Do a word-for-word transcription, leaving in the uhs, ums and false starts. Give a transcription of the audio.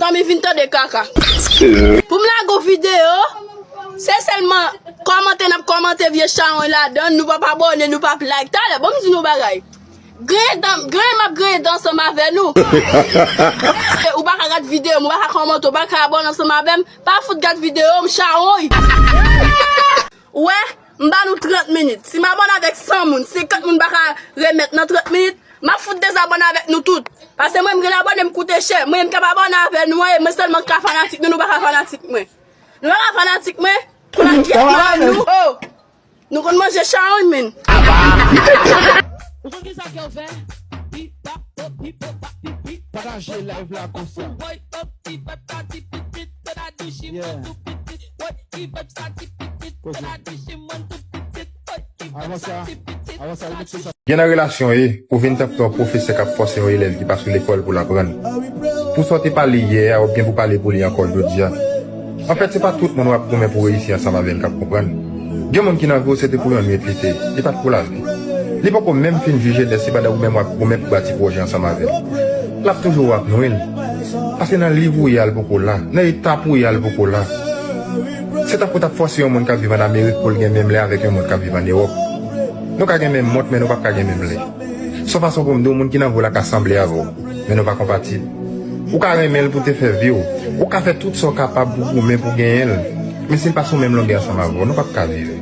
Zanmi vin tande kaka. Pou m lage yon videyo, se sèlman kòmante n ap kòmante vye chawony ladan, nou p ap abòne, nou p ap like. Talè, ban m di nou bagay. Griyen dan, griyen m ap griyen dan ansanm avè nou. Ou pa ka gad videyo m, ou pa ka kòmante, ou pa ka abòne ansanm avè m, pa fout gad videyo m, chawony. Ou wè, m ba nou trant minit. Si m abòne avèk san moun, senkant moun pa ka remèt nan trant minit, m ap fout dezabòne avèk nou tout. Paske mwen, m gen abòne, m koute chè. Mwen, m t ap abòne avè nou, e mwen sèlman k ka fanatik nou, nou pa ka fanatik mwen. Nou pa ka fanatik mwen, pou la gyèt mari nou. Oh! Nou konn manje chawony, men. Ou konn kisa ke w fè? Pataje live la konsa. Yeah. Kote? Avan sa, avan sa, remèt sa. Gen nan relasyon e, ou vin tankou yon pwofesè k ap fòse yon elèv ki pa sou lekòl pou l aprann. Pou sa w te pale yè a, w ap gen pou pale pou li ankò jodi a. Anfèt, se pa tout moun w ap goumen pou reyisi ansanm avè l k ap konprann. Gen moun ki nan vi w, se te pou yon nwit li te ye, li pa t pou lavi. Li poko menm fin jije dèsi pandan ou menm w ap goumen pou bati pwojè ansanm avè l. L ap toujou wè w ap nwi l. Paske nan liv ou ye a, l poko la. Nan etap ou ye a, l poko la. Se tankou w t ap fòse yon moun k ap viv ann Amerik pou l gen menm lè avèk yon moun k ap viv ann Ewòp. Nou ka gen menm mont, men nou p ap ka gen menm lè. Se yon fason pou m di w, moun ki nan vi w la ka sanble avè w, men nou pa konpatib. Ou ka renmen l pou te fè vi w. Ou ka fè tout sa w kapab pou goumen pou genyen l. Men si l pa sou menm longè ansanm avè w, nou p ap ka viv.